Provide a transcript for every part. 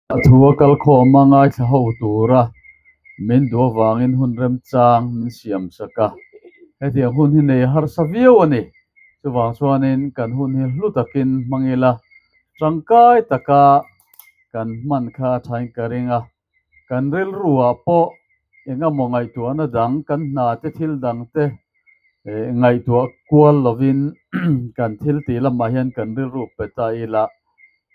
A thu a kal khawm a ngaithla ho tura min duh avangin hun remchang min siam sak a, hetiang hun hi nei harsa viau a ni. Chuvang chuanin kan hun hi hlu takin hmang ila tangkai taka kan hman kha a thain ka ring a, kan rilruah pawh engemaw ngaihtuahna dang kan hna te thil dang te ngaihtuah kual lovin kan thil tih lamah hian kan rilru pe ta ila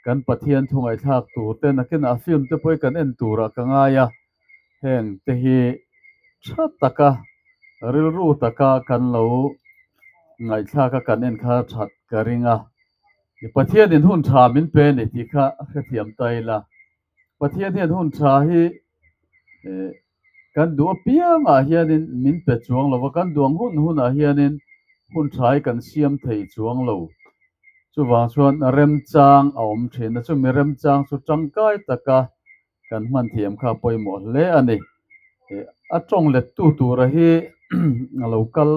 kan Pathian thu ngaihthlak tur te nakinah film te pawh hi kan en turah ka ngai a, heng te hi tha taka rilru taka kan lo ngaihthlak a kan en kha that ka ring a, Pathianin hun tha min pe a ni tih kha hrethiam ta ila. Pathian hian hun tha hi kan duh apiangah hianin min pe chuang lo va, kan duang hun hunah hianin hun tha hi kan siam thei chuang lo. Chuvang chuan remchang a awm thin a, chumi remchang chu tangkai taka kan hman thiam kha a pawimawh hle a ni. A tawng lettu tura hi a lo kal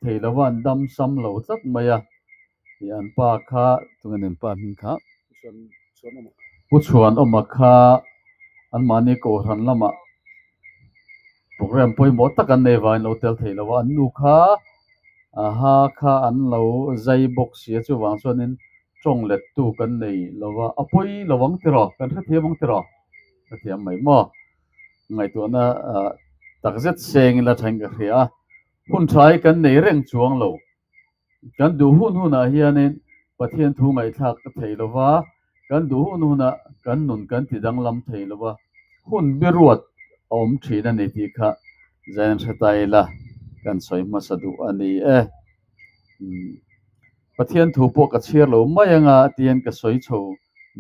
thei lo va, an dam sam lo tlat mai a. Ih an pa kha tunge an pa hming kha Pu Chhuanawma kha anmahni Kohhran lamah program pawimawh tak an nei vangin lo tel thei lo a, an nu kha aha kha an lo zai bawk si a chuvang chuanin tawng lettu kan nei lo va, a pawi lo ang tiraw kan hrethiam ang tiraw hrethiam mai maw ngaihtuahna takzet seng ila thain ka hria a, hun tha hi kan nei reng chuang lo. Kan duh hun hunah hianin Pathian thu ngaihthlak ka thei lo va, kan duh hun hunah kan nun kan ti danglam thei lo va, hun biruat a awm thin a ni tih kha Zain hre ta ila kan sawi hmasa duh a ni e. Pathian thu pawh ka chhiar lo mai anga tiin ka sawi chho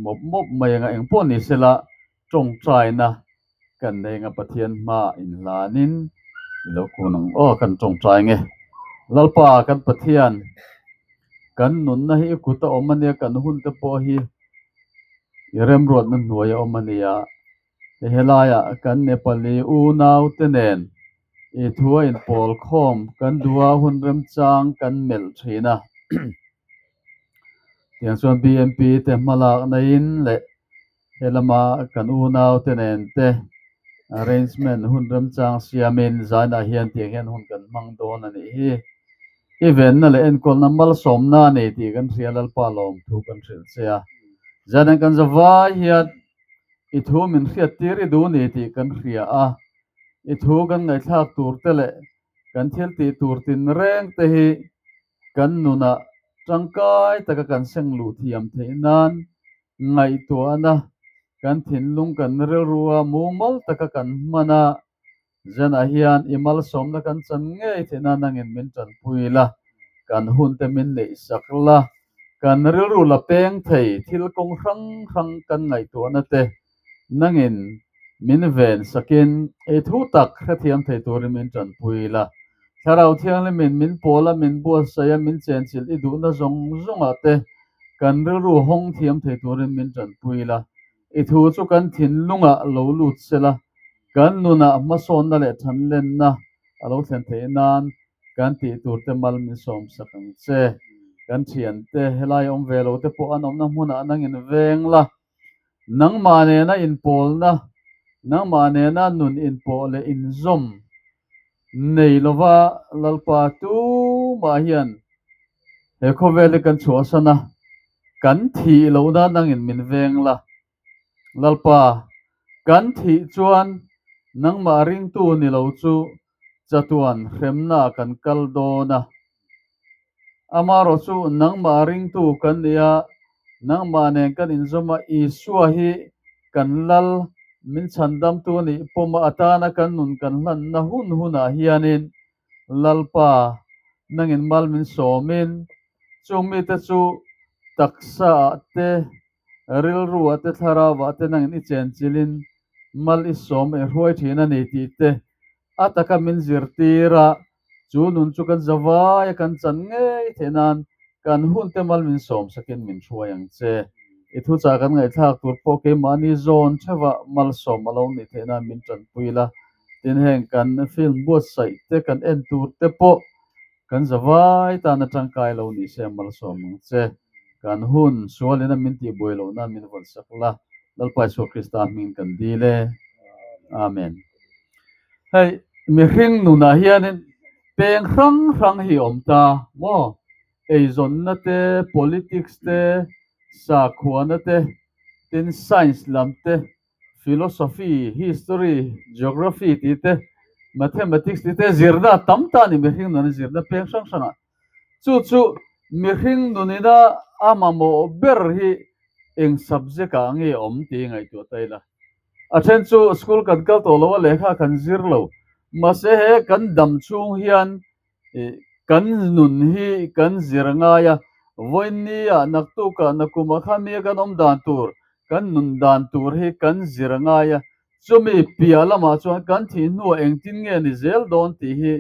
mawp mawp mai anga engpawh ni sela Tawngtaina kan nei anga Pathian hma inhlanin i lo kun ang aw kan tawngtai nge. Lalpa kan Pathian kan nunna hi i kut a awm a nia kan hun te pawh hi i remruatna hnuai a awm a nia. Hei helaiah kan Nepali unau te nen i thu a inpawl khawm kan duh a hun remchang kan melh thin a. Tiang chuan BMP te hmalakna in leh He lama kan unau te nen te arrangement hun remchang siamin zainah hian tiang hian hun kan hmang dawn a nih hi. I venna leh enkawlna malsawmna a nei tih kan hria Lalpa lawmthu kan hrilh che a. Zanin kan zavai hian i thu min hriattir i duh ni tih kan hria a, i thu kan ngaihthlak tur te leh kan thil tih tur tinreng te hi kan nunah tangkai taka kan seng luh thiam theih nan ngaihtuahna kan thinlung kan rilrua mumal taka kan hman a, zanah hian i malsawmna kan chan ngei theih nan nangin min tanpui la, kan hunte min neihsak la, kan rilru la peng thei thil kawng hrang hrang kan ngaihtuahna te nangin min ven sakin ei thu tak hrethiam thei turin min tanpui la. Thlarau Thianghlimin min pawl a, min buatsaih a, min chenchilh i duhna zawng zawngah te kan rilru hawng thiam thei turin min tanpui la. I thu chu kan thinlungah lo lut se la, kan nunah hmasawnna leh thanlenna a lo thlen theih nan kan tih tur te mal min sawmsak ang che. Kan thiante helai awm ve lo te pawh an awmna hmunah nangin veng la. Nangmah nena inpawlna, nangmah nena nun inpawh leh inzawm nei lova Lalpa tumah hian he khawvel hi kan chhuahsan a, kan thih lohna nangin min veng la. Lalpa, kan thih chuan nangmah ringtu ni lo chu chatuan hremna kan kal dawn a. Amaherawh chu nangmah ringtu kan ni a, nangmah nen kan inzawm a, Isua hi kan Lal, min chhandamtu a nih pawm a, atana kan nun kan hlanna hun hunah hianin Lalpa nangin mal min sawmin chung mite chu taksaah te, rilruah te, thlarauah te nangin i chenchilhin mal i sawm i hruai thin a ni tih te A taka min zirtir a, chu nun chu kan zavai a kan chan ngei theih nan kan hunte mal min sawm sakin min hruai ang che. I thuchah kan ngaihthlak tur pawh keimahni zawn theuhah malsawm a lo nih theih nan min tanpui la. Tin heng kan film buatsaih te kan en tur te pawh kan zavai tana tangkai lo ni se malsawm ang che. Kan hun sualin a min tihbuai loh nan min vawn sak la. Lalpa Isua Krista hmingin kan dil e. Amen. Hei mihring nunah hianin peng hrang hrang hi awm ta maw? Eizawnna te, politics te, sakhuana te, tin science lam te, philosophy, history, geography tih te, mathematics tih te zirna a tam ta a ni mihring nuna zirna peng hrang hrangah. Chu chu mihring nunina a mamawh ber hi eng subject ah nge awm tih ngaihtuah ta ila. A then chu school kan kal tawh lo a lehkha kan zir lo. Mahse he kan dam chhung hian kan nun hi kan zir ngai a, vawiinnia naktukah nakumah kha mi kan awm dan tur, kan nun dan tur hi kan zir ngai a, chumi piah lamah chuan kan thih hnuah engtin nge ni zel dawn tih hi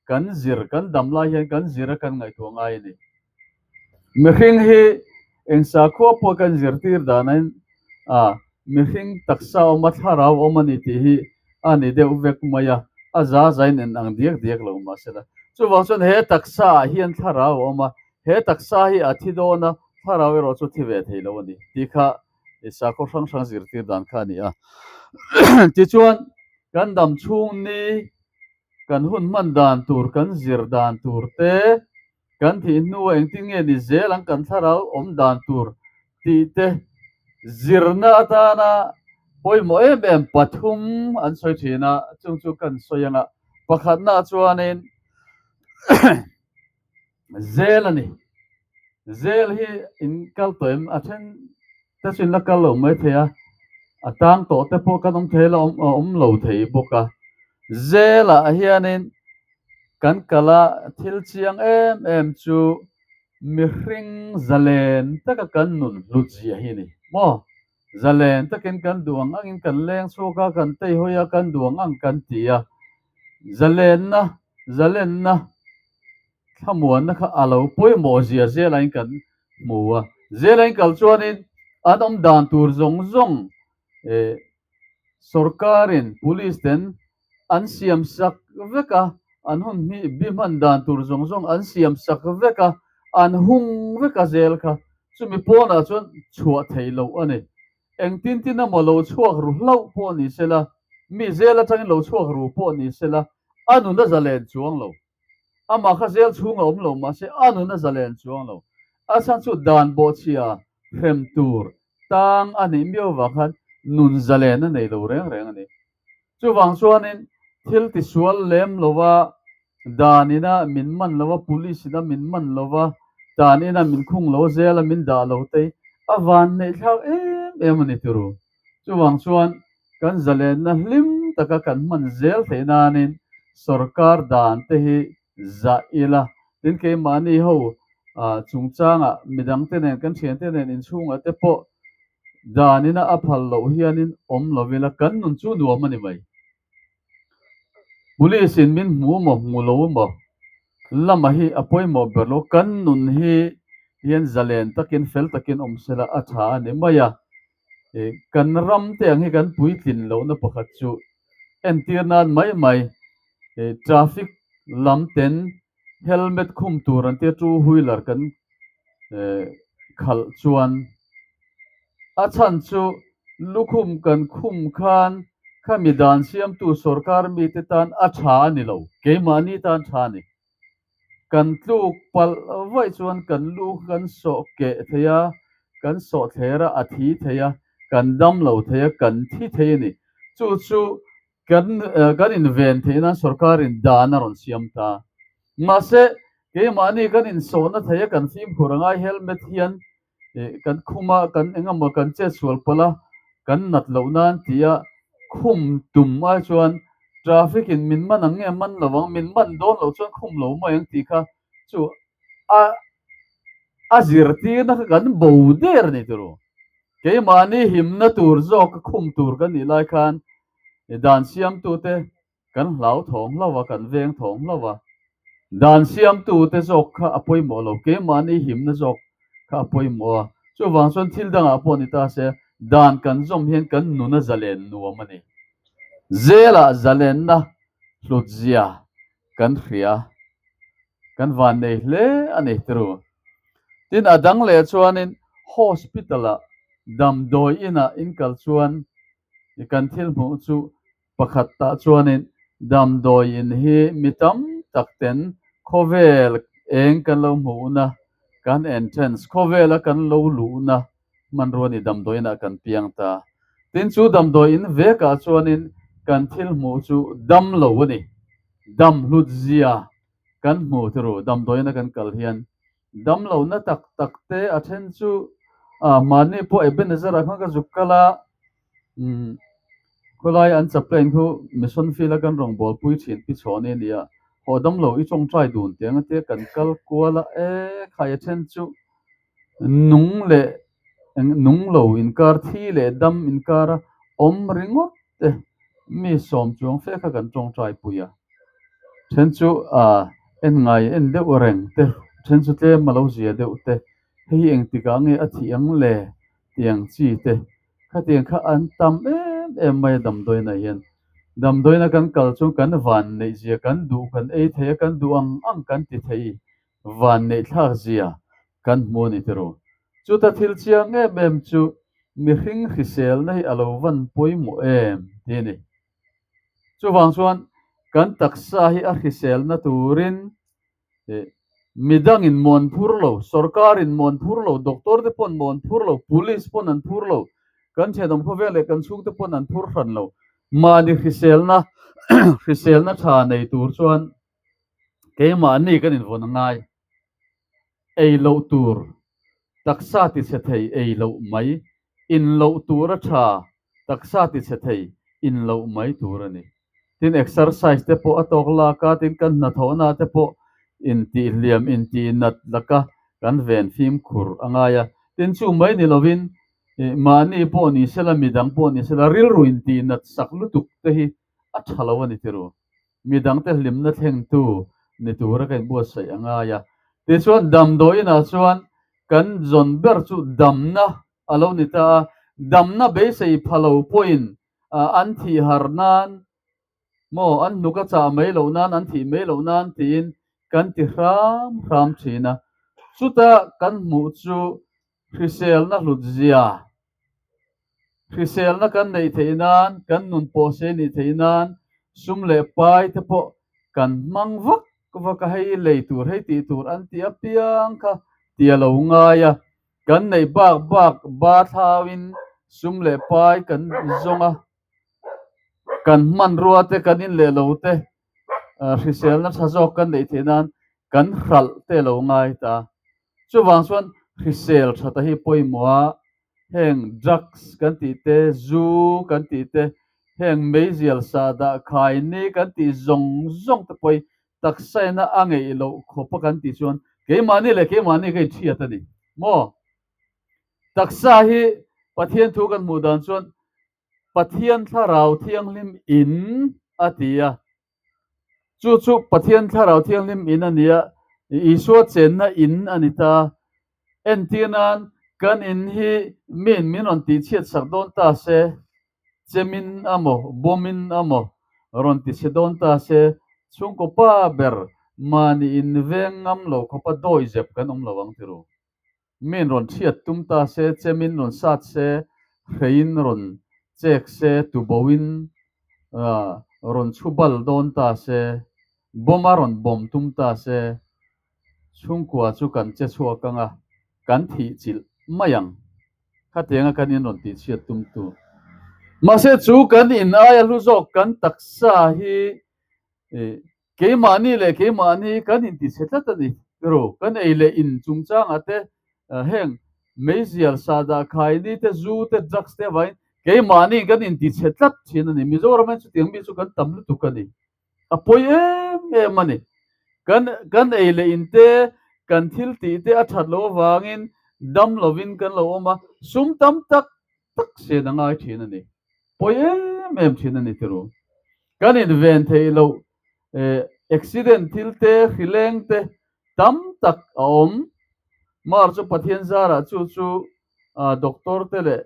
kan zir, kan dam lai hian kan zir a kan ngaihtuah ngai a ni. Mihring hi eng sakhua pawh kan zirtir danin a mihring taksa awma thlarau awm a ni tih hi a ni deuh vek mai a, a za zain en ang diak diak lo mahsela. Chuvang chuan he taksa ah hian thlarau a awm a, he taksa hi a thi dawn a, thlarau erawh chu thi ve thei lo a ni tih kha sakhaw hrang hrang zirtir dan kha a ni a. Tichuan kan dam chhung ni kan hun hman dan tur kan zir dan tur te, Kan thih hnua engtin nge ni zel ang kan thlarau awm dan tur tih te zirna atana pawimawh em em pathum an sawi thin a, chung chu kan sawi ang a, pakhatna chuanin zel a ni. Zel hi in kal tawh em? A then te chu in la kal lo mai thei a, a tang tawh te pawh kan awm thei la awm lo thei bawk a. Zelah hianin kan kal a, thil chiang em em chu mihring zalen taka kan nun hlut zia hi a ni maw? Zalen takin kan duh ang angin kan leng chhuak a, kan teihawi a, kan duh ang ang kan ti a. Zalenna, zalenna thlamuanna kha a lo pawimawh zia zelain kan hmu a. Zelain kal chuanin an awm dan tur zawng zawng eh Sorkarin police ten an siam sak vek a, an hun hnih bi hman dan tur zawng zawng an siam sak vek a, an hung vek a zel kha. Chumi pawnah chuan chhuah theih loh a ni. Engtin tin emaw lo chhuak ru hlauh pawh ni sela, mi zel atangin lo chhuak ru pawh ni sela, a nun a zalen chuang lo. Amah kha zel chhung a awm lo mahse a nun a zalen chuang lo. A chhan chu dan bawhchhia hrem tur tang a nih miau vang khan nun zalen a nei lo reng reng a ni. Chuvang chuanin thil tisual lem lova dan ina min man lova, police ina min man lova, dan ina min khung lo zela min dah lo te a van neih thlak em em a ni turu. Chuvang chuan kan zalenna hlim taka kan hman zel theih nanin sorkar dan te hi zah ila, tin keimahni ho chungchangah midangte nen kan thiante nen inchhungah te pawh danina a phal loh hianin awm lo ila kan nun chu nuam a ni mai. Police in min hmu maw hmu lo maw lama hi a pawimawh ber lo, kan nun hi hian zalen takin fel takin awm sela a tha a ni mai a. Kan ram te ang hi kan puitlin lohna pakhat chu entir nan mai mai traffic lam ten helmet khum tur an tia two wheeler kan khalh chuan a chhan chu lukhum kan khum khan khami dan siamtu sorkar mite tan a tha a ni lo keimahni tan tha a ni. Kan tluk palh vaih chuan kan lu kha kan sawh keh thei a, kan sawh thler a, a thi thei a, kan dam lo thei a, kan thi thei a ni. Chu chu kan kan inven theih nan sorkarin dan a rawn siam ta. Mahse, keimahni kan insawhna thei a, kan fimkhur a ngai helmet hian kan khum a, kan eng emaw kan chet sual palh a, kan nat loh nan tih a khum tum ai chuan traffic in min man ang nge man lo ang, min man dawn loh chuan khum lo mai ang tih kha chu a a zirtirna kha kan bo der a ni turu. Keimahni himna tur zawk a khum tur kan nih lai khan dan siamtute Kan hlau thawng hlo a, kan veng thawng hlo a. Dan siamtute zawk kha a pawimawh lo, keimahni himna zawk kha a pawimawh a. Chuvang chuan thil dangah pawh ni ta se, dan kan zawm hian kan nuna zalen nuam a ni. Zelah zalenna hlutzia kan hria, kan vannei hle a ni turu. Tin, a dang leh chuanin hospital-ah. Damdawi inah in kal chuan kan thil hmuh chu pakhat tah chuanin damdawi in hi mi tam tak ten khawvel eng kan lo hmuhna, kan entrance, khawvela kan lo luhna hmanrua ni damdawi inah kan piang ta. Tin chu damdawi in vekah chuanin kan thil hmuh chu dam lo a ni. Dam hlut zia kan hmu turu damdawi ina kan kal hian Damlohna tak tak te a then chu mahni pawh Ebenezer ah khan ka zuk kal a, khawlai an chaplain khu mission field a kan rawngbawlpui thin pi chhawni a ni a, haw damlo i tawngtai dun tiang a tia kan kal kual a, e khai a then chu nung leh nung lo inkar thi leh dam inkar a awm ringawt te mi sawm chuang fe kha kan tawngtai pui a. Then chu en ngai en deuh reng te, then chu tlem a lo zia deuh te, hei hi engtikah nge a thih ang le tih ang chi te, khatiang kha an tam em em mai a damdawiinah hian. Damdawiina kan kal chuan kan van neih zia kan duh kan ei thei a, kan duh ang ang kan ti thei van neih thlak zia kan hmu a ni tiraw. Chuta thil chiang em em chu mihring hriselna hi a lo van pawimawh em tih a ni. Chuvang chuan kan taksa hi a hriselna turin midangin mawn phur lo, sorkarin mawn phur lo, doctor te pawn mawn phur lo, police pawn an phur lo, kan thenawm khawvel leh kan chhungte pawn an phur hran lo. Mahni hriselna hriselna tha nei tur chuan keimahni kan invawn a ngai. Ei loh tur, taksa tichhe thei ei loh mai, in loh tur a tha, taksa tichhe thei in loh mai tur a ni. Tin, exercise te pawh a tawk lak a, tin kan hnathawhna te pawh intihhliam, intihnat laka kan ven fimkhur a ngai a. Tin, chu mai ni lovin mahni pawh ni sela, midang pawh ni sela, rilru intihnat sak lutuk te hi a tha lo a ni tiru. Midangte hlimna thlengtu ni tura ka inbuatsaih a ngai a. Tichuan, damdawiinah chuan kan zawn ber chu damna a lo ni ta a, damna beisei pha lo pawhin an thih har nan maw, an hnuk a chah mai loh nan, an thih mai loh nan tiin kan ti hram hram thin a. Chuta kan hmuh chu hriselna hlutzia Hriselna kan neih theih nan, kan nun pawh sei nih theih nan sum leh pai te pawh kan hmang vak vak a, hei lei tur, hei tih tur an ti apiang kha ti a lo ngai a, kan neih bak bak ba thlauin sum leh pai kan zawng a, kan hmanrua te, kan in leh lo te hriselna tha zawk kan neih theih nan kan hralh te a lo ngai ta. Chuvang chuan hrisel thata hi pawimawh a, heng drugs kan tih te, zu kan tih te, heng meizial sahdah khaini kan tih zawng zawng te pawh hi taksaina a ngeih loh khawp a kan tih chuan keimahni leh keimahni ka inthiat a ni maw? Taksa hi Pathian thu kan hmuh dan chuan Pathian Thlarau Thianghlim in a ti a. Chu chu Pathian Thlarau Thianghlim in a ni a, Isua chenna in a ni ta. Entir nan, kan in hi miin min rawn tihchhiat sak dawn ta se, chemin a maw, bawmin a maw rawn tichhe dawn ta se, chhungkaw pa ber mahni in veng ngam lo khawpa dawizep kan awm lo ang tiru. Min rawn chhiat tum ta se, chemin rawn sat se, hreiin rawn chek se, tuboin rawn chhu bal dawn ta se, bomb a rawn bawm tum ta se, chhungkua chu kan che chhuak ang a, kan thih chilh mai ang. Khatianga kan in rawn tih chhiat tum tu. Mahse chu kan in aia hlu zawk kan taksa hi Keimahni leh keimahni kan intichhe tlat a ni. Ru, kan ei leh in chungchangah te heng meizial, sahdah, khaini te, zu te, drugs te avangin keimahni kan intichhe tlat thin a ni. Mizoram hian chutiang mi chu kan tam lutuk a ni. A pawi em em a ni. Kan kan ei leh in te, kan thil tih te a that loh avangin dam lovin kan lo awm a, sum tam tak tak sen a ngai thin a ni. Pawi em em thin a ni tiru. Kan inven theih loh accident thil te, hrileng te tam tak a awm. Mar chu Pathian zarah chu chu doctor te leh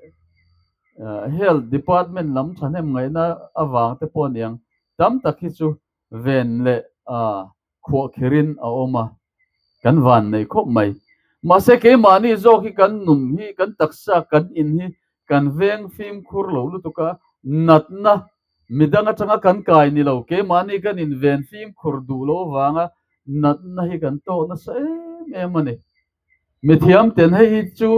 health department lam thahnem ngaihna avang te pawh a niang tam tak hi chu ven leh khuahkhirin a awm a, kan van nei khawp mai. Mahse keimahni zawk hi kan nun hi, kan taksa kan in hi kan veng fimkhur lo lutuk a, natna midang atanga kan kai ni lo, keimahni kan inven fimkhur duh lo avanga natna hi kan tawk nasa em em a ni. Mithiam ten hei hi chu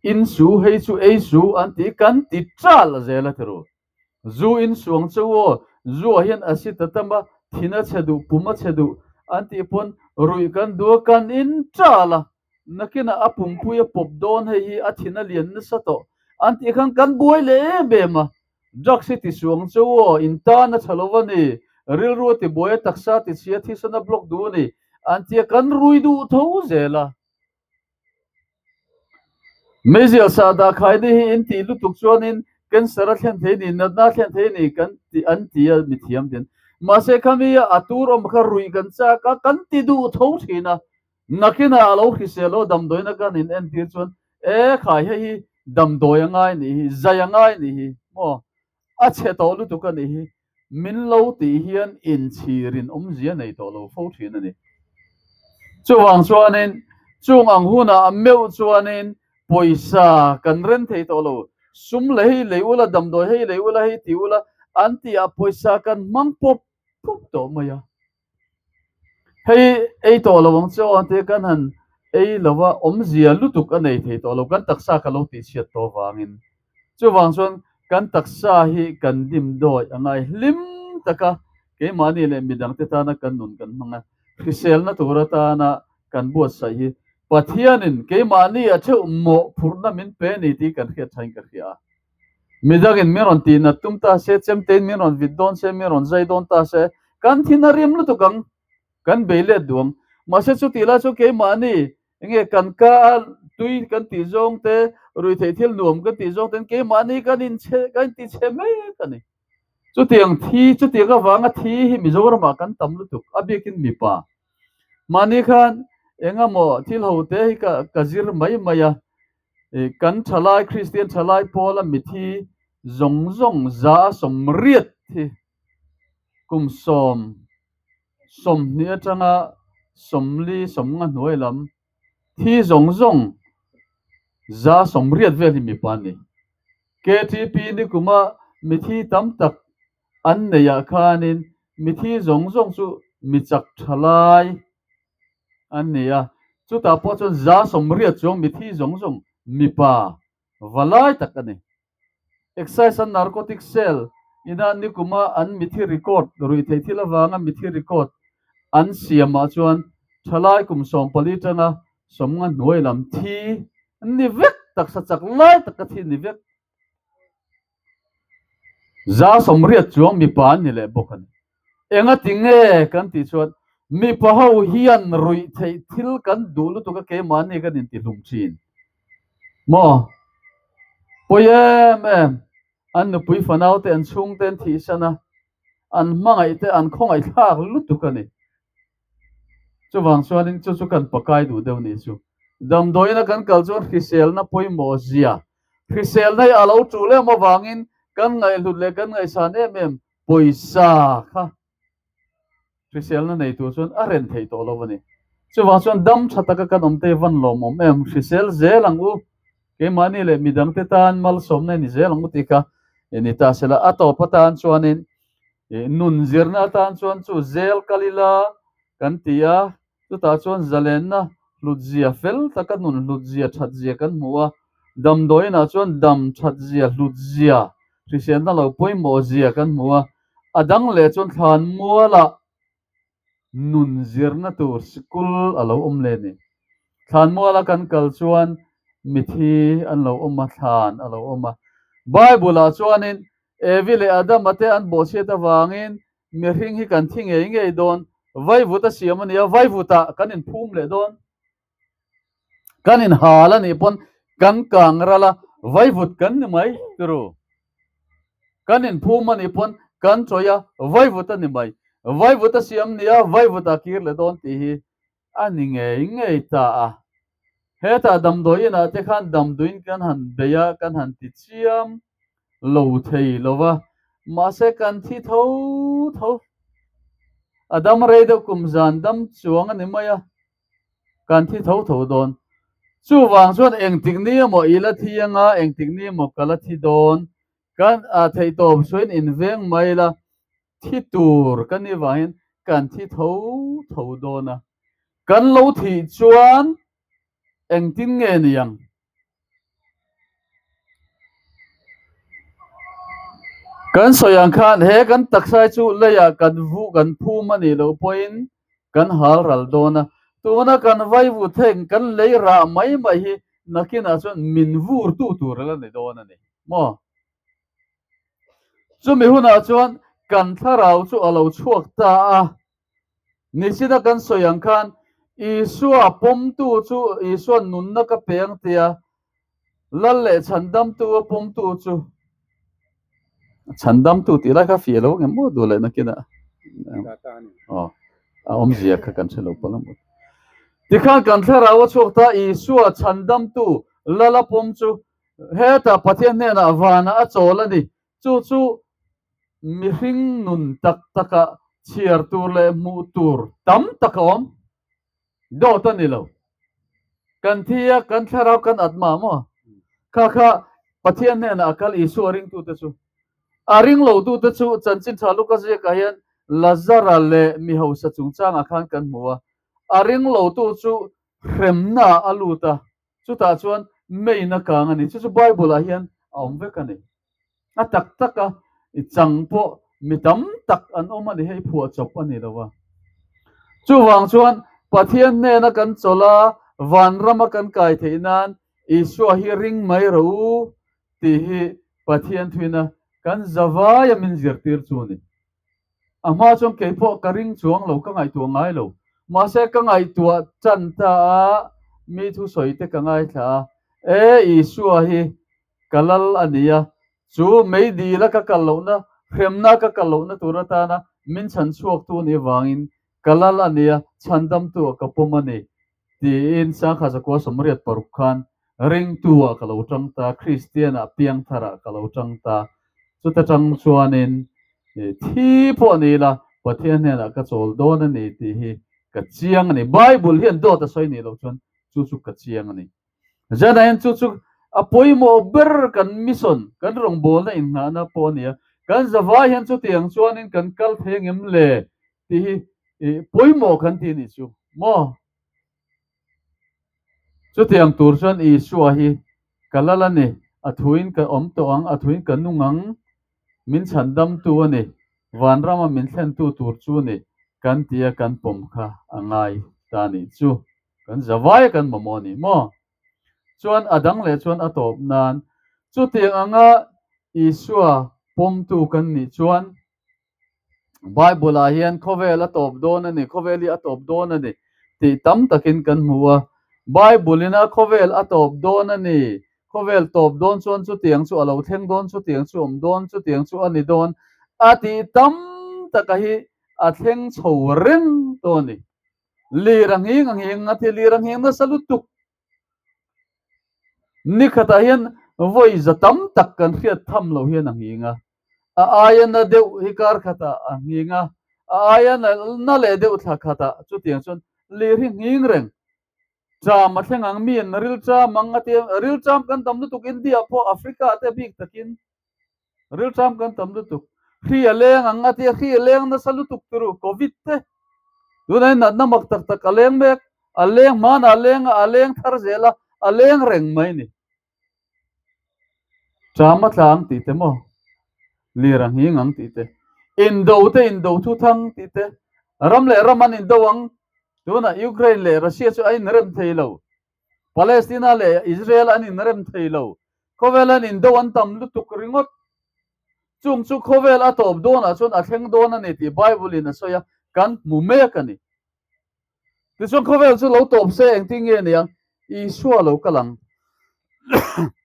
in su, hei chu ei su an ti kan ti ṭal zel a ti ru. Zu in suang cheu aw, zu ah hian acid a tam a, thin a chhe duh, pum a chhe duh an tih pawn ruih kan duh a, kan in ṭal a, nakinah a pumpui a pawp dawn hei hi a thin a lian nasa tawh an tih khan kan buai leh em em a, drugs hi ti suang cheu aw, in tan a tha lo a ni, rilru a ti buai a, taksa a ti chhia, thisen a block duh a ni an ti a, kan rui duh tho zel a. Meizial sah dah khaina hi in tih lutuk chuanin cancer a thlen thei ni, natna a thlen thei ni kan ti an ti a mithiam ten. Mahse khami a a tur awm kha ruih kan chak a, kan ti duh tho thin a. Nakinah a lo hrisel lo damdawiin a kan in entir chuan e khai hei hi damdawi a ngai nih hi, zai a ngai nih hi maw a chhe tawh lutuk a nih hi. Min lo tih hian inchhirin awmzia nei tawh lo fo thin a ni. Chuvang chuanin chung ang hunah meuh chuanin pawisa kan ren thei tawh lo. Sum leh hei lei ula, damdawi hei lei ula, hei ti ula an tihah pawisa kan hmang pawp pawp tawh mai a. Hei ei tawh lo ang che aw tia kan han ei lo a, awmzia lutuk a nei thei tawh lo, kan taksa ka lo tihchhiat tawh avangin. Chuvang chuan kan taksa hi kan dim dawi a ngai hlim tak a, keimahni leh midangte tana kan nun kan hmang a, hriselna tur atana kan buatsaih hi Pathianin keimahni a theuh mawhphurhna min pe ni tih kan hriat thain ka hria a. Midangin min rawn tih nat tum ta se, chemtein min rawn vit dawn se, min rawn zai dawn ta se, kan thin a rim lutuk ang, kan bei let duh ang. Mahse chutih lai chuan keimahni enge kan ka a tui kan tih zawng te, ruihtheih thil nuam kan tih zawng ten keimahni kan inchhe kan inti chhe mek a ni. Chutiang thi, chutiang avanga thi hi Mizoramah kan tam lutuk, a biakin mipa. Mahni khan engemaw thil ho te hi ka ka zir mai mai a, Kan thalai, Kristian thalai pawla mithi zawng zawng 180 hi kum 20 atanga 40, 50 hnuai lam thi zawng zawng 180 vel hi mipa an ni. KTP nikuma mithi tam tak an neihah khanin mithi zawng zawng chu michak thalai an ni a, chutah pawh chuan 180 chuang mithi zawng zawng mipa va lai tak a ni. Excise and Narcotic Cell ina nikuma an mithi record ruihtheih thil avanga mithi record an siamah chuan thalai kum 14 tanga 50 hnuai lam thi ni vek taksa chak lai taka thi ni vek 180 chuang mipa an ni leh bawk a ni. Engati nge kan tih chuan mipa ho hian ruih theih thil kan duh lutuk a keimahni kan intihlum thin maw? Pawi em em, an nupui fanau te an chhungte an thihsan a, an hmangaih te an khawngaihthlak lutuk a ni. Chuvang chuanin chu chu kan pakai duh deuh nih chu. Damdawiina kan kal chuan hriselna pawimawh zia, hriselna hi a lo tul em avangin kan ngaihhlut leh kan ngaihsan em em pawisa kha hriselna nei tur chuan a ren thei tawh lo a ni. Chuvang chuan dam tha taka kan awm te van lawmawm em, hrisel zel ang u, keimahni leh midangte tan malsawmna ni zel ang u tih kha ni ta sela a tawp atan chuanin Nun zirna atan chuan chu zel kal ila kan ti a, chutah chuan zalenna hlutzia fel taka nun hlutzia thatzia kan hmu a, damdawiinah chuan dam thatzia hlutzia hriselna lo pawimawhzia kan hmu a, a dang leh chuan thlanmualah Nun zirna tur sikul a lo awm leh ni. Thlanmuala kan kal chuan mithi an lo awm a, thlan a lo awm a. Bible-ah chuanin Evi leh Adama te an bawhchhiat avangin mihring hi kan thi ngei ngei dawn, vaivut a siam a nia, vaivutah kan inphum leh dawn. Kan inhal a nih pawn kan kang ral a, vaivut kan ni mai turu. Kan inphum a nih pawn kan chawi a, vaivut a ni mai. Vaivut a siam nia vaivut a kir leh dawn tih hi a ni ngei ngei ta a. Hetah damdawi inah te khan damdawiin kan han bei a, kan han ti chiam lo thei lo va, mahse kan thi tho tho. A dam rei deuh kum zan dam chuang a ni mai a. Kan thi tho tho dawn. Chuvang chuan engtik ni emaw i la thi anga, engtik ni emaw ka la thi dawn. Kan theihtawp suain inveng mai la, thi tur ka ni vangin kan thi tho tho dawn a. Kan lo thih chuan engtin nge ni ang? Kan sawi ang khan he kan taksa chu leiah kan vu kan phum a nih loh pawhin kan hal ral dawn a, tuna kan vaivu theng kan lei rah mai mai hi nakinah chuan min vur tu tur a la ni dawn a ni maw? Chumi hunah chuan kan thlarau chu a lo chhuak ta a. Nichina kan sawi ang khan Isua pawmtu chu Isua'n nunna ka pe ang tia Lal leh Chhandamtu a pawmtu chu Chhandamtu tih lai kha fiah lo ang em maw duh leh nakinah aw a awmzia kha kan hre lo palh ang. Tikhan kan thlarau a chhuak ta Isua Chhandamtu Lal a pawm chu hetah Pathian hnenah vanah a chawl a ni. Chu chu Mihring nun tak takah chhiar tur leh hmuh tur tam tak a awm. Dawt a ni lo. Kan thi a, kan thlarau kan at mah maw? Kha kha Pathian hnenah a kal Isua ringtute chu. A ring lotute chu chanchin tha Luka ziakah hian Lazara leh mi hausa chungchangah khan kan hmu a. A ring lotu chu hremnaah a lut a, Chutah chuan meina kang a ni. Chu chu Bible-ah hian a awm vek a ni. A tak taka i chang pawh mi tam tak an awm a ni, hei phuahchawp a ni lo a. Chuvang chuan Pathian hnena kan chawlh a, vanrama kan kai theih nan Isua hi ring mai rawh u tih hi Pathian thuina kan zavaia min zirtir chu a ni. A hma chuan kei pawh ka ring chuang lo, ka ngaihtuah ngai lo. Mahse ka ngaihtuah tan ta a, mi thusawi te ka ngaithla a, E Isua hi ka lal a ni a, chu meidila ka kal lohna, hremna ka kal lohna tur atana min chhan chhuaktu nih vangin ka lal a ni a, chhandamtu ah ka pawm a ni tiin Sangha Zakua 86 khan ringtu-ah ka lo tang ta, Kristian-ah piangtharah ka lo tang ta. Chuta tang chuanin thi pawh ni ila Pathian hnenah ka chawl dawn a ni tih hi ka chiang a ni. Bible hian dawt a sawi nih loh chuan chu chu ka chiang a ni. Zanah hian chu chu a pawimawh ber kan mission, kan rawngbawlna innghahna pawh a ni a. Kan zavai hian chutiang chuanin kan kal thei angem le tih hi pawimawh kan ti a nih chu maw? Chutiang tur chuan Isua hi ka lal a ni, a thuin ka awm tawh ang, a thuin ka nung ang, min chhandamtu a ni, vanrama min thlentu tur chu a ni kan tia kan pawm kha a ngai ta a nih chu. Kan zavai a kan mamawh a ni maw? Chuan a dang leh chuan a tawp nan chutiang anga Isua pawmtu kan nih chuan Bible-ah hian khawvel a tawp dawn a ni, khawvel hi a tawp dawn a ni tih tam takin kan hmu a. Bible-ina khawvel a tawp dawn a ni, khawvel tawp dawn chuan chutiang chu a lo thleng dawn, chutiang chu awm dawn, chutiang chu a ni dawn a tih tam taka hi a thleng chho reng tawh a ni. Lir a nghing a nghing a ti, lir a nghing nasa lutuk. Ni khatah hian vawi za tam tak kan hriat tham loh hian a nghing a, a aia na deuh hi kar khatah a nghing a, a aia na leh deuh thla khatah chutiang chuan lir hi nghing reng. Ṭam a thleng ang, miin ril ṭam ang a tia, ril ṭam kan tam lutuk India pawh Africa ah te bik takin ril ṭam kan tam lutuk. Hri a leng ang a tia, hri a leng nasa lutuk turu Covid te tunah hian natna mak tak tak a leng mek. A leng hmanah a leng a, a leng thar zel a, a leng reng mai ni. Ṭam a tla ang tih te maw? Lir a nghing ang tih te. Indo te indo thu thang tih te. Ram leh ram an indo ang. Tunah Ukraine leh Russia chu a inrem thei lo. Palestina leh Israel an inrem thei lo. Khawvel an indo an tam lutuk ringawt. Chung chu khawvel a tawp dawnah chuan a thleng dawn a ni tih Bible in a sawi a, kan hmu mek a ni. Tichuan khawvel chu lo tawp se engtin nge niang? Isua lo kal ang.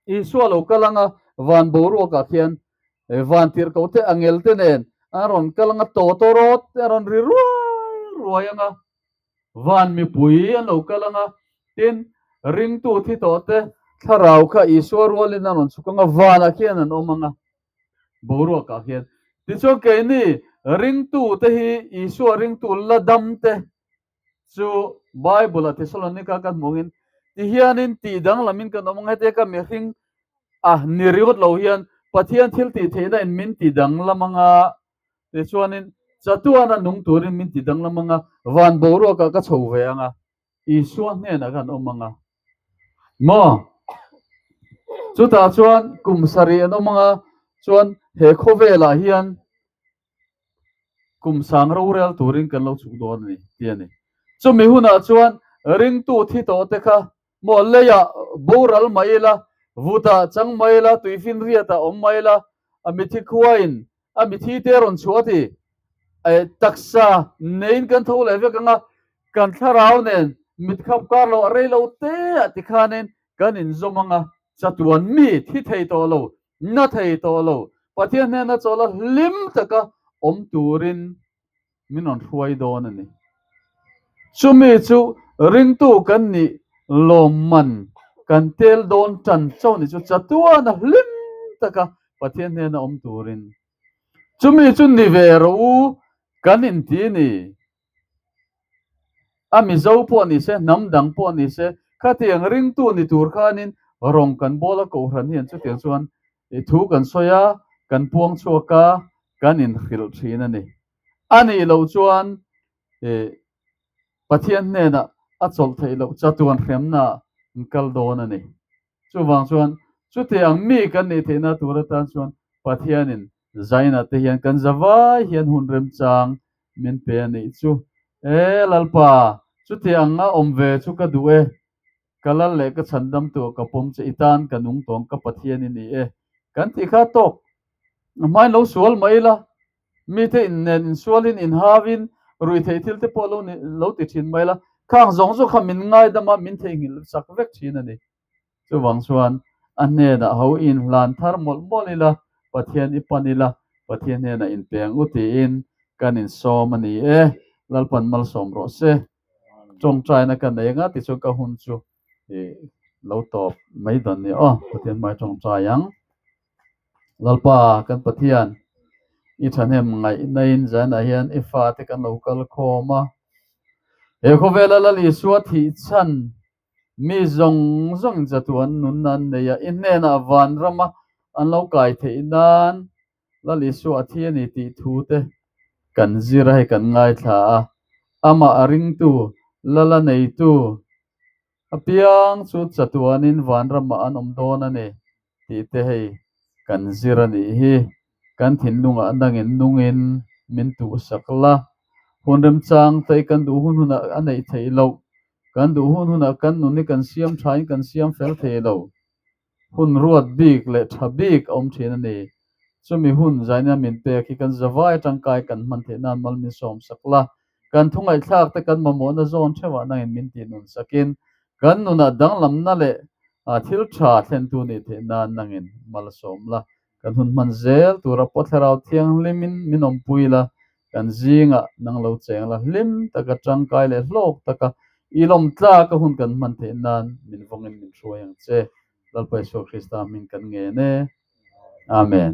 Isua lo kal anga van boruakah khian van tirhkoh te angel te nen an rawn kal anga tawtawrawt te a rawn ri ruai ruai anga van mipui an lo kal anga tin ringtu thi tawh te thlarau kha Isua rualin an rawn chhuk anga vanah khian an awm anga boruakah hian. Tichuan keini ringtute hi Isua ringtu la damte chu Bible-a Thessalonica kan hmuh angin Ti hianin tih danglamin kan awm ang hetia ka mihring a ni ringawt lo hian Pathian thil tih theihna in min ti danglam anga tichuanin chatuana nung turin min ti danglam anga van boruakah ka chho ve anga Isua hnenah khan awm anga maw? Chutah chuan kum sarih an awm anga chuan he khawvelah hian kum sang rorel turin kan lo chhuk dawn a ni tih a ni. Chumi hunah chuan ringtu thi tawh te kha maw leiah boral mai ila, vutah chang mai ila, tuifinriatah awm mai ila, a mithi khuain a mithi te rawn chhuah ti taksa neiin kan tho leh vek anga kan thlarau nen mitkhap kar loh a rei lo te ah tikhanin kan inzawm anga chatuan mi thi thei tawh lo na thei tawh lo, Pathian hnena chawlh a hlim taka awm turin min rawn hruai dawn a ni. Chumi chu ringtu kan nih lawmman kan tel dawn tan chauh ni chu chatuana hlim taka Pathian hnena awm turin. Chumi chu ni ve rawh u kan inti ni. A Mizo pawh ni se, hnam dang pawh ni se, khatiang ringtu ni tur khanin rawng kan bawl a kohhran hian chutiang chuan thu kan sawi a, kan puang chhuak a, kan inhrilh thin a ni. A nih loh chuan Pathian hnenah a chawlh theih loh chatuan hremna an kal dawn a ni. Chuvang chuan chutiang mi kan nih theihna tur atan chuan Pathianin zaina te hian kan zavai hian hun remchang min pe a nih chu. E Lalpa, chutiang a awm ve chu ka duh e. Ka lal leh ka chhandam tuah ka pawm che i tan ka nung tawng ka Pathian i ni e. Kan tih kha tawk. A hmain lo sual mai ila. Mite in nen insualin inhauin ruihtheih thil te pawh lo ni lo ti thin mai la. Khang zawng zawng kha min ngaidam a, min theihnghilh sak vek thin a ni. Chuvang chuan a hnenah ho i inhlan thar mawlh mawlh ila, Pathian i pan ila, Pathian hnenah inpeng u tiin kan insawm a ni e. Lalpan malsawm rawh se. Tawngtaina ka nei anga tichuan ka hun chu i lo tawp mai dawn ni aw. Pathian hmai tawngtai ang. Lalpa kan Pathian, i thahnem ngaihna in zanah hian i fate kan lo kal khawm a. He khawvela Lal Isua thih chhan Mi zawng zawngin chatuan nunna an nei a, i hnenah vanrama an lo kai theih nan Lal Isua a thi a ni tih thu te kan zir a, hei kan ngaithla a. Amah a ringtu, Lala neitu apiang chu chatuanin vanramah an awm dawn a ni tih te hei kan zir a nih hi. Kan thinlungah nangin nungin min tuhsak la, hun remchang te kan duh hun hunah a neih theih loh. Kan duh hun hunah kan nun hi kan siam thain kan siam fel thei lo. Hun ruat bik leh tha bik a awm thin a ni. Chumi hun zaina min pek hi kan zavai tangkai kan hman theih nan mal min sawm sak la. Kan thungaihthlak te kan mamawhna zawn theuhah nangin min tih nun sakin kan nunah danglamna leh thil tha thlentu nih theih nan nangin mal sawm la. Kan hun hman zel tura pawh thlarau thianghlimin min awmpui la, kan zingah nang lo cheng la, hlim taka tangkai leh hlawk taka i lawm tlaka hun kan hman theih nan min vawngin min hruai ang che. Lalpa Isua Krista hming kan ngen e. Amen.